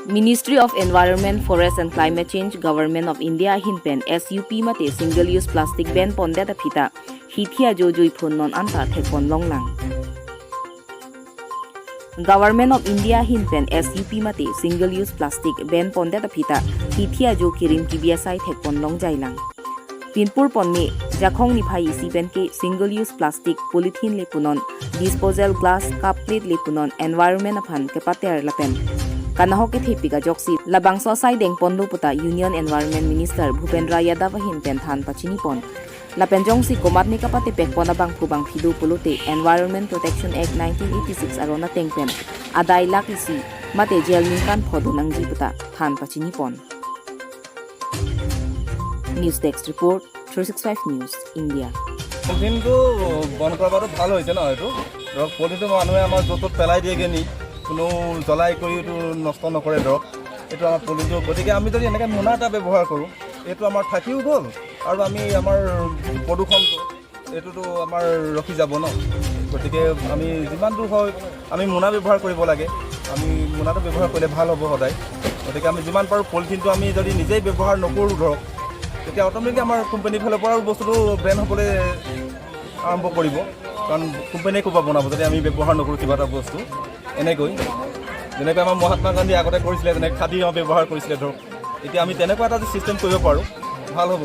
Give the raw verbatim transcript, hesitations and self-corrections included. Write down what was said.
Ministry of Environment, Forest and Climate Change, Government of India ahin pen S U P mate single use plastic ban pondet aphi ta hithi ajo juiphun non anta thekpon longlang. Government of India ahin pen S U P mate single use plastic ban pondet aphi ta hithi ajo kirim kibi asai thekpon longjailang. Pinpur ponme Jakhong niphai isi pen ke single use plastic, polythene le punon, disposal glass, cup, plate le punon environment aphan kepater lapen kanahok kethepik ajoksi labangso asai dengponlo puta Union Environment Minister Bhupendra Yadav ahin pen than pachinipon. Lapen jongsi komatne kapatepekpon abangphu bangphi do pulote Environment Protection Act nineteen eighty-six aron ateng pen adai lakh isi mate jail ningkan pho do nangji puta than pachinipon. News Desk Report, three six five News, India. পলিথিনটো বন্ধ কৰা বাৰটো ভাল হৈছে ন? এইটো ধৰক, পলিথিনটো মানুহে আমাৰ য'ত ত'ত পেলাই দিয়েগৈ নি, কোনো জ্বলাই কৰি এইটো নষ্ট নকৰে ধৰক। এইটো আমাৰ পলিথিনটো, গতিকে আমি যদি এনেকৈ মোনা এটা ব্যৱহাৰ কৰোঁ, এইটো আমাৰ থাকিও গ'ল আৰু আমি আমাৰ যিটো প্ৰদূষণটো, এইটোতো আমাৰ ৰখি যাব ন। গতিকে আমি যিমান দূৰ হয়, আমি মোনা ব্যৱহাৰ কৰিব লাগে। আমি মোনাটো ব্যৱহাৰ কৰিলে ভাল হ'ব সদায়। গতিকে আমি যিমান পাৰোঁ পলিথিনটো আমি যদি নিজেই ব্যৱহাৰ নকৰোঁ ধৰক, তেতিয়া অট'মেটিকলি আমাৰ কোম্পানীৰ ফালৰ পৰাও বস্তুটো বেন হ'বলৈ আৰম্ভ কৰিব। কাৰণ কোম্পানীয়ে ক'ৰ পৰা বনাব যদি আমি ব্যৱহাৰ নকৰোঁ কিবা এটা বস্তু? এনেকৈ যেনেকৈ আমাৰ মহাত্মা গান্ধী আগতে কৰিছিলে, যেনে খাদী আমাৰ ব্যৱহাৰ কৰিছিলে ধৰক, এতিয়া আমি তেনেকুৱা এটা যদি ছিষ্টেম কৰিব পাৰোঁ, ভাল হ'ব।